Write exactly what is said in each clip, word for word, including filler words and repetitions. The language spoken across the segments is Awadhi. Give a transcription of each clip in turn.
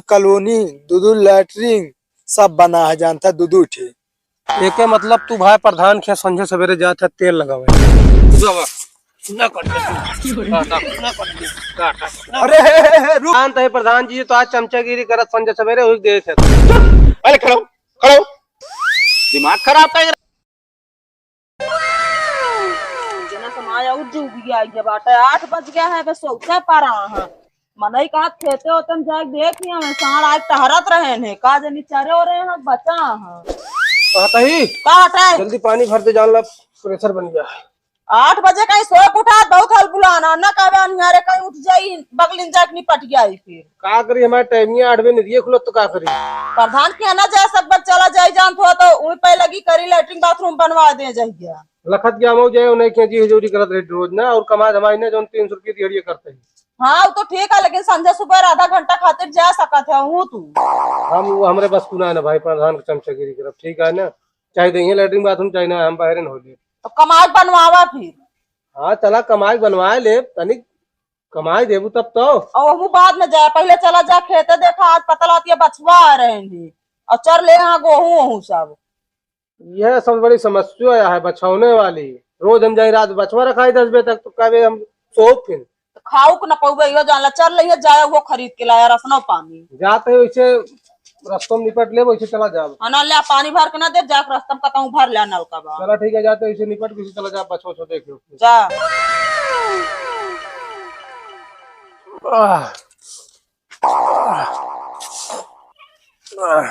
कॉलोनी, दू दू लैट्रिन, सब बना है, जानता, दू दू ठे। एके मतलब तू भाई प्रधान के संझे सवेरे जात है तेल लगावे। बाबा, ना कर दे। ना, ना, ना कर दे। ना, ना, ना। अरे, हे, हे, हे, रुक। शांत है प्रधान जी, तो आज चमचागिरी करत संझे सवेरे हुई देत है। चुप। अरे खड़ो, खड़ो। दिमाग खराब कर जना समाज और जुग गया ये बाटे। आठ बज गया है, बस सोते पड़ा है। मनई कहा खेते होते हम जाके देख लिया, मैं साँढ़ आज टहरत रहे हैं, का जनी चरे हो रहे हैं, बचा है। कहता ही का हटे? जल्दी पानी भर दे, जान ला प्रेशर बन गया। आठ बजे कहीं सोए के उठात, बहुत हल बुलाना, न कहबे अनिहारे कहीं उठ जाई, बगलिन जाके निपट जाई फिर। का करी, हमारे टाइम ही आठ बजे निदिये खुलत तो का करी? प्रधान के ना जाए, सब बच्चा चला जाई, जानत हो तो उही पे लगी करी, लैट्रिन बाथरूम बनवा दे जहिया। लखत के हमहू जाए, उन्हें के जी हजूरी करत रहे रोज ना, और कमात हमारी ना जौन तीन सौ रुपये दिहाड़िया करते हैं। हाँ, वो तो ठीक है, लेकिन संझा सुबह आधा घंटा खातिर जा सकत है हूँ तू। हम, वो हमरे बस की ना है ना भाई, प्रधान के चमचागिरी करब, ठीक है ना? चाहे देंगे लैट्रिन बाथरूम, चाहे ना, हम बाहर न हो लिए। तो कमाई बनवावा फिर। हाँ, चला कमाई बनवाए ले, तनिक कमाई देबू तब तो। और हमू बाद में जाए, पहले चला जा खेते, देखा आज पता लागत ये बछवा आ रहे हैं और चर ले यहाँ गोहूँ वोहूँ सब। यह सब बड़ी समस्या है बछौने वाली। रोज हम जाए रात बछवा रखाई दस बजे तक, तो कबे हम सोब फिर। तो खाऊ के न पउबे, इहो जान ला, चर ले जाए, वो खरीद के लाया रसनो पानी। जाते वैसे रस्तों में निपट ले, वैसे चला जाब। हाँ, ना ले, पानी भर के ना दे, जाके रस्ता में कतहूँ भर ले नलका बा। चला ठीक है, जाते वैसे निपट के चला जाब, बछवा सो देख लो। जा। आह। आह।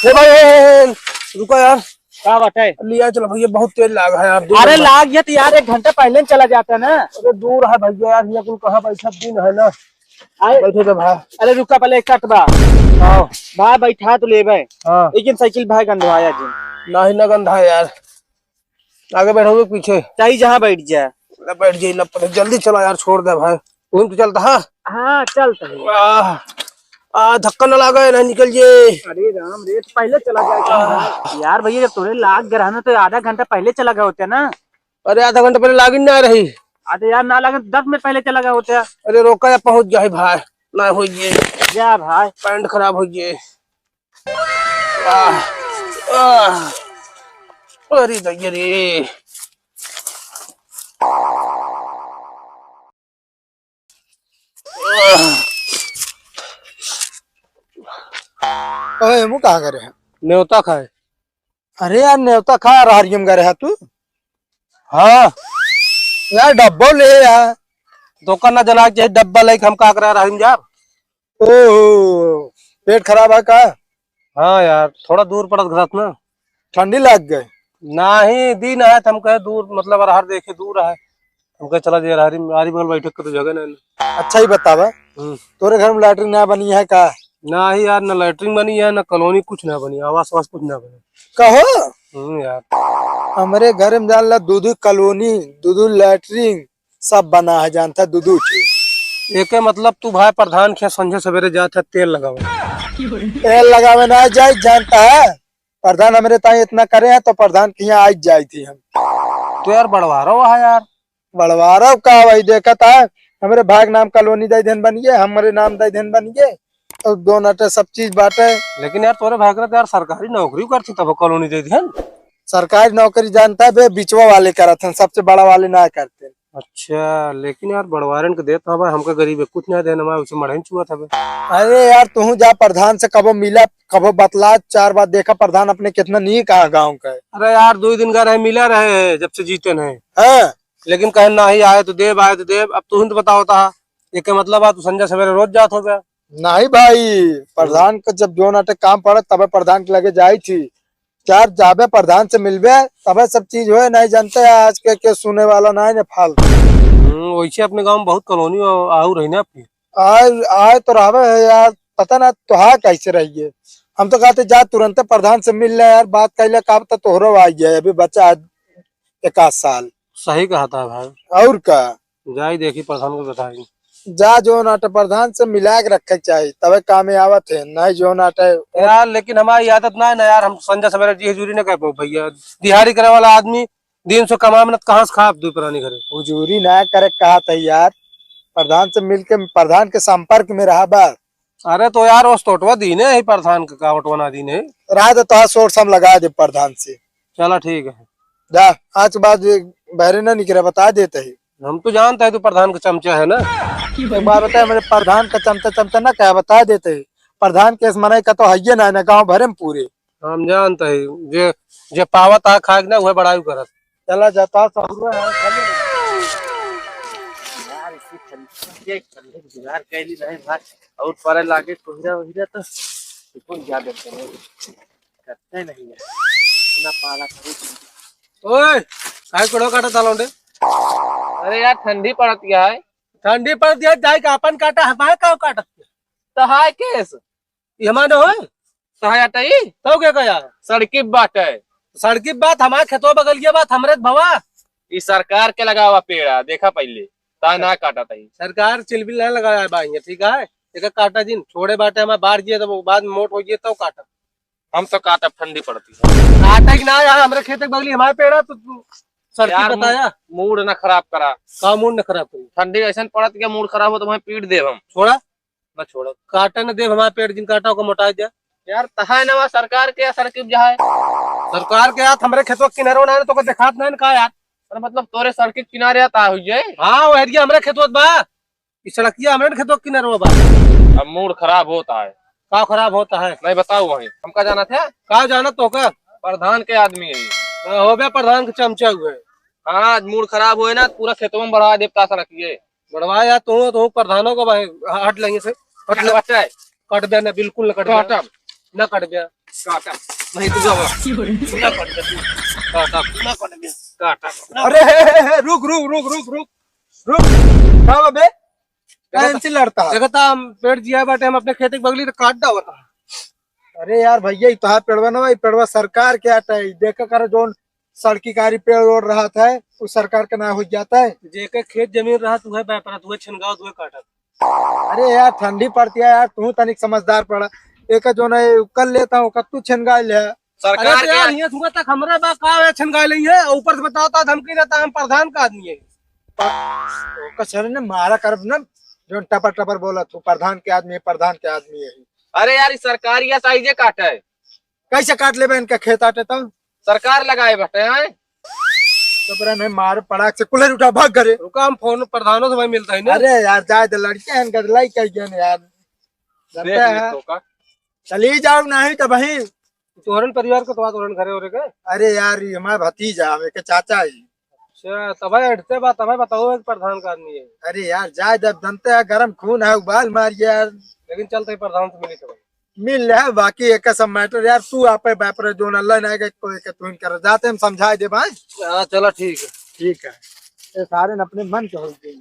ए भाई, ए, ए, ए, रुका यार। का बात है? लिया चलो भैया, बहुत तेज लाग है यार, दो अरे नंबर। लाग ये तो यार, एक घंटा पहले न चला जाता ना। अरे दूर है भैया यार, ये कुल कहाँ बैठा दिन है ना। आए। बैठे तो भाई। अरे रुका पहले एक कट बा। हाँ। भाई बैठा तो लेबे। हाँ। लेकिन साइकिल भाई गंधवाया जी। नहीं ना गंधा यार। आगे बैठोगे पीछे? चाहे जहाँ बैठ जाए। ले बैठ जाइए, ले पहले जल्दी चला यार, छोड़ दे भाई। घूम तो चलता है। हाँ, चलता है। आह, आ, धक्का न लागे, नहीं निकल जे। अरे राम रे, तो पहले चला जाए। आह। यार भैया, जब तोरे लाग गए रहना तो आधा घंटा पहले चला गए होते ना। अरे आधा घंटा पहले लागिन ना रही। अरे यार, ना लागे तो दस मिनट पहले चला गए होते। अरे रोका, या पहुँच गया है भाई, ना हो ये। जा भाई। पैंट खराब हो गए। आह, आह, अरे दैया रे। ओए, मुँह कहाँ करे है? न्योता खाए। अरे यार, न्योता खा रहा हरियम करे है तू? हाँ। यार, डब्बो ले यार। दुकान ना जना के डब्बा लेके हम का करे रहा हरियम यार? ओहो, पेट खराब है का? हाँ यार, थोड़ा दूर पड़त घरत ना। ठंडी लाग गए? नाही, दिन है, हम कहे दूर, मतलब अरहर देखे दूर है, हम कहे चला जे अरहरी, अरहरी बगल बैठक के तो जगह नहीं ना। अच्छा ही बतावा, हम्म। तोरे घर में लैट्रिन ना बनी है का? नाही यार, ना लैट्रिन बनी है, ना कॉलोनी कुछ ना बनी, आवास वास कुछ ना बनी। कहो? हम्म यार। हमरे घर में जान ला, दू दू कॉलोनी, दू दू लैट्रिन, सब बना है, जानता है, दू दू चीज। एके मतलब तू भाई प्रधान के संझे सवेरे जात है तेल लगावे। तेल लगावे ना जाए, जानता है, प्रधान हमरे ताई इतना करे हैं तो प्रधान के यहाँ आज जाई थी हम। तो यार बड़वारो है यार। बड़वारो का वही देखत है, हमरे भाई के नाम कॉलोनी दे देन बनिए, हमरे नाम दे देन बनिए, तो दोनों अटे सब चीज बाटे। लेकिन यार तोरे भाई के तो यार सरकारी नौकरी करती तब कॉलोनी दे देन। सरकारी नौकरी जानता है बे, बिचवा वाले करत हैं, सबसे बड़ा वाले ना करते। अच्छा, लेकिन यार बड़वारन के देत हवा, हमका गरीब है, कुछ ना देन हमारे उसे मढ़न चुआ था बे। अरे यार तू जा प्रधान से कबो मिला, कबो बतला, चार बात देखा प्रधान अपने कितना नीक आ गाँव का है। अरे यार दो दिन का रहे मिला रहे हैं जब से जीते हैं। हाँ। लेकिन कहे नाही आए तो देब, आए तो देब। अब तू ही तो बताओ था, एक मतलब आ तू संझा सवेरे रोज जात हो बे। नाही भाई, प्रधान का जब जोन अटे काम पड़े तबे प्रधान के लगे जाई थी। चार जाबे प्रधान से मिलबे तबे सब चीज होए, नाही जानते आज के, के सुने वाला नाही ने फालतू। हम्म, वैसे अपने गाँव में बहुत कॉलोनी आ-, आऊ रही ना आपकी। आए, आए तो रहबे है यार, पता ना तोहार कैसे रहिए। हम तो कहते जा तुरंत प्रधान से मिल ले यार, बात कैले का तो तोहरो आ गया अभी बच्चा आज एक आध साल। सही कहा था भाई। और का? जाई देखी प्रधान को बताई। जा जो नाटे प्रधान से मिला के रखे के चाही, तबे कामे आवत है, नहीं जो नाटे। यार, लेकिन हमारी आदत ना है ना यार, हम संझा सवेरे जी हजूरी ना कर पाओ भैया। दिहाड़ी करे वाला आदमी दिन से कमा मेहनत कहाँ से खाब दो प्राणी घरे? हजूरी ना करे कहा था यार, प्रधान से मिलके प्रधान के संपर्क में रहा बा। अरे तो यार, उस तो ओटवा दीने ही प्रधान के, का ओटवा ना दीने ही। रहा तो तोहार सोर्स हम लगा दे प्रधान से। चला ठीक है। जा, आज के बाद ये बहरे ना निकरे, बता देते ही। हम तो जानते हैं तू प्रधान का चमचा है ना। एक बार बताए, मेरे प्रधान का चमचा, चमचा ना कहा, बता देते ही। प्रधान के इस मनई का तो हइये ना, ना गाँव भरे में पूरे। हम जानते हैं, जे, जे पावत आ खाए के ना, वह बड़ाई करत। चला जाता सहुरा है, खाली। यार, इसी ठंडी, ये ठंडी जुगाड़ कैली रहे भाई, और परे लागे कोहरा वोहरा तो सुकून ज्यादा करे। करते नहीं है। इतना पाला करो। ओए, काहे कोड़ो काटा था लौंडे? अरे यार, ठंडी पड़त गया है। ठंडी पड़त गया, जाए के आपन काटा, हमारे का काटत? तो हाय केस? ई हमार न होए? सहाय अटई? तब के कहा? सड़की बाटे। सड़की बात हमार खेतवा बगलिया बात हमरे त भवा। ई सरकार के लगावा पेड़ा, देखा पहिले। ता ना काटा तई। सरकार चिलबिल ना लगावा बा हियां, ठीक है? एका काटा जिन, छोड़े बाटे हमार बाढ़ जिए, तब बाद में मोट हो जिए, तब काटा। हम तो काटब, ठंडी पड़ती है। काटा कि ना यार, हमरे खेत के बगली हमार पेड़ा, तो तू सड़की यार, बताया? मूड ना खराब करा। का मूड ना खराब करी? ठंडी ऐसन पड़त के मूड खराब हो तो वहीं पीट देब हम। छोड़ा। ना छोड़ो, काटे न देब हमार पेड़, जिन काटा ओका मोटाइ द्या। यार, तहाय नवा सरकार के, सरकी जहाय। सरकार के यार, हमरे खेतवा के किनारे ना, तो ओका देखात ना का यार। अरे मतलब, तोरे सड़क के किनारे आता हुई जाए? हाँ, वो एरिया हमरे खेतवा बा। ई सड़किया हमरे खेतवा के किनारे बा। अब मूड खराब होता है। का खराब होता है? नहीं बताओ वहीं। हमका जाना था? का जाना तो का? प्रधान के आदमी है। हाँ, हो बे, प्रधान के चमचा हुए। हाँ, आज मूड खराब हुए ना, पूरा खेतवा में बढ़ा देब ता सड़किए। बड़वा यार, तू, तू प्रधानों को भाई, हट लेंगे से, हट ले। बच्चा है। कट बे ना, बिल्कुल ना कट बे। काटब। ना कट बे। काटब। नहीं, तू जाओ। ना कट बे तू। काटब। ना कट बे। काटब। अरे, हे, हे, हे, रुक, रुक, रुक, रुक, रुक, रुक। का बे? देखा टेंशन लड़ता है। देखा था, हम पेड़ जिया बाटे, हम अपने खेत के बगली तो काट डावत है। अरे यार भैया, ई तोहार पेड़वा ना, ई पेड़वा सरकार के आटा है। देखा कर, जोन सड़की कारी पेड़ ओड़ रहा था, वो सरकार का ना हो जाता है। जेके खेत जमीन रहा, तू है व्यापार, तू है छिनगाव, तू है काटत। अरे यार, ठंडी पड़ती है यार, तू तनिक समझदार पड़ा। एक जो नहीं कर लेता हूँ, कब तू छिनगा ले। सरकार अरे तो के यार, यहाँ धुआं तक हमरा बा, का है छिनगा ले है, ऊपर से बताओ तो धमकी देता, हम प्रधान का आदमी है। ओकर सर ने मारा करब ना, जोन टपर टपर बोला तू, प्रधान के आदमी है, प्रधान के आदमी है। अरे यार, ई सरकार या साइजे काटे है। कैसे काट लेबे इनका खेत आटे तो? सरकार लगाए बटे हैं। तो बरा नहीं मार पड़ाक से कुल्हड़ उठा भाग घरे। रुका, हम फोन प्रधानों से भाई मिलता है ना। अरे यार, जाए दे, लड़के हैं, गदलाई कह गए यार। देख जानते ले हैं। तो का? चली जाओ नहीं तो भाई। तोहरन परिवार को तो तोहरन घरे हो रे के? अरे यार, ये हमारा भतीजा है, के चाचा है। अच्छा, तबे अड़ते बा, तबे बताओ, एक प्रधान का आदमी है। अरे यार, जाए दे, अब जानते हैं, गरम खून है, उबाल मार यार। लेकिन चलते ही प्रधान से मिली तो भाई। मिल ले, बाकी एक सब मैटर यार, तू आपे व्यापार जोन अल्लाह ना के कोई के तुम कर जाते, हम समझाए दे भाई। हाँ, चला ठीक है। ठीक है, ये सारे न अपने मन के हो गए।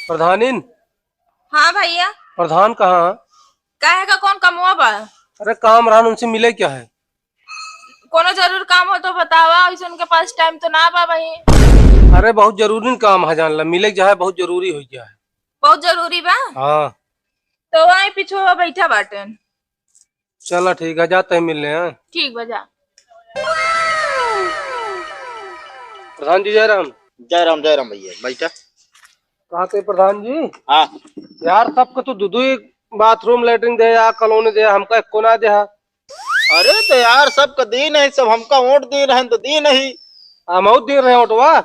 प्रधानिन। हाँ भैया। प्रधान कहाँ है? काहे का, कौन कमवा बा? अरे काम रहन, उनसे मिले क्या है? कोनो जरूर काम हो तो बतावा, ऐसे उनके पास टाइम तो ना बा भाई। अरे बहुत जरूरी काम है, जान ला, मिले के चाहे बहुत जरूरी हो गया है। बहुत जरूरी बा? हाँ। तो वहीं पीछे बैठा बाटन। चला ठीक है, जाते हैं मिलने हैं। ठीक बा, जा। प्रधान जी जय राम। जय राम, जय राम भैया, बैठा। कहाँ थे प्रधान जी? हाँ। यार सबके तो दो दो बाथरूम लेटरिन दे या कॉलोनी दे, हमका एको ना दे। अरे तो यार, सबका दीन है, सब हमका वोट दे रहे हैं तो दीन है। हम और दे रहे हैं वोटवा।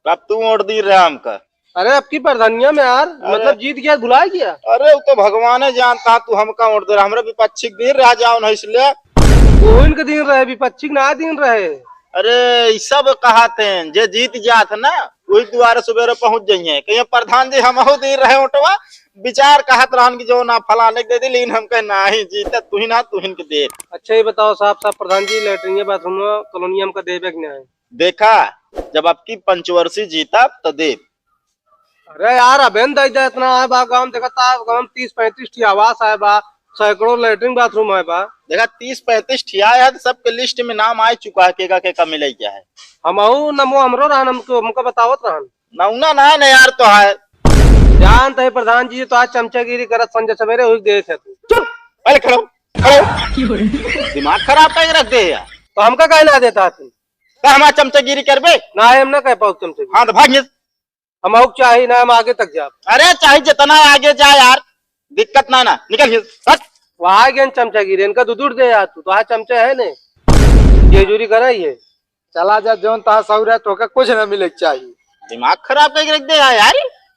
अब तू वोट दे रहे हमका। अरे अब की प्रधानिया में यार, अरे। मतलब जीत गया, भुला गया। अरे वो तो भगवान है जानता, तू हमका वोट दे रहा, हमरा विपक्षी के दे रहा जाओ ना इसलिए। वो इनके दिन रहे, विपक्षी के ना दिन रहे। अरे ई सब कहाते हैं, जे जीत जात ना, वही दुआरे सुबेरे पहुंच जाइए। कहिए प्रधान जी हम दे रहे वोटवा, विचार कहत रहन कि जो ना फलाने के दे दी, लेकिन हम कहे नाही जीतत तुही ना, तुहिन के दे। अच्छा, ये बताओ साहब, साहब प्रधान जी, लेटरिन बाथरूम कॉलोनी हमका देबे के नाही? देखा, जब आपकी पंचवर्षी जीता तो देब। अरे यार, अबेन दे दे, इतना है बा गांव, देखा ता गांव तीस पैंतीस ठी आवास है बा, सैकड़ों लेटरिन बाथरूम है बा। देखा, तीस पैंतीस ठी आया है तो सबके लिस्ट में नाम आ चुका है, केका केका मिले क्या है। हम अहू नमो हमरो रहन, हमको, हमको बतावत रहन। नौना ना है ना यार, तो है। जानत है प्रधान जी, तो आज चमचागिरी करत संजय सवेरे हुई देत है तू। चुप, पहले खड़ो, खड़ो। दिमाग खराब करके रख दे यार। तो हमका काहे ना देता है तू? का हमार चमचागिरी करबे? ना, हम ना कह पाउब चमचागिरी। हाँ, तो भाग यहाँ से। हम आउक चाही ना, हम आगे तक जाब। अरे, चाहे जितना आगे जा यार, दिक्कत ना, ना। निकल यहाँ से। हट। वहाँ आगे न चमचागिरी, इनका तो दूर दे यार, तू तो हाँ चमचा है ने। ये जूरी करा ही है। चला जा, जौन तोहार सहुर है, तोहका कुछ ना मिले के चाही। दिमाग खराब करके रख दे यार।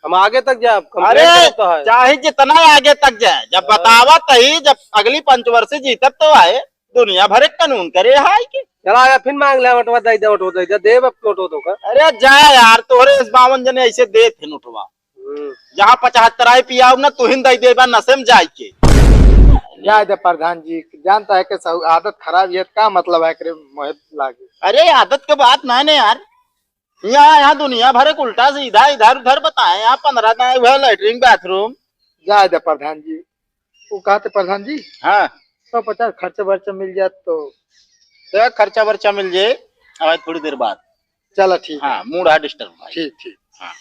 हम आगे तक जाब, complain अरे, करत तो है। चाहे जितना आगे तक जाए, जब हाँ। बतावत ही, जब अगली पंचवर्षी जीतत तो आए, दुनिया भर एक कानून करे है कि। चला आया, फिर मांग ले, ओटवा दे दे, ओटवा दे दे, देब अब ओटवा तो का। अरे जा यार, तोहरे इस बावन जने ऐसे देत हैं नोटवा। हम्म। जहाँ पचहत्तर आई पियाऊ ना, तुहिन दे देबा नशे में जाए के। जाए दे प्रधान जी, जानता है कि सब आदत खराब, ये का मतलब है एकरे मोहे लागे। अरे आदत के बात ना ने यार, यहाँ, यहाँ दुनिया भर एक उल्टा सीधा इधर उधर बताए, यहाँ पन्द्रह दाएं हुआ latrine bathroom। जाए दे प्रधान जी, वो कहते प्रधान जी, हाँ। सौ पचास खर्चा बर्चा मिल जात तो। तो खर्चा बर्चा मिल जाए, अब थोड़ी देर बाद। चला ठीक है। हाँ, mood है disturb भाई। ठीक, ठीक। हाँ।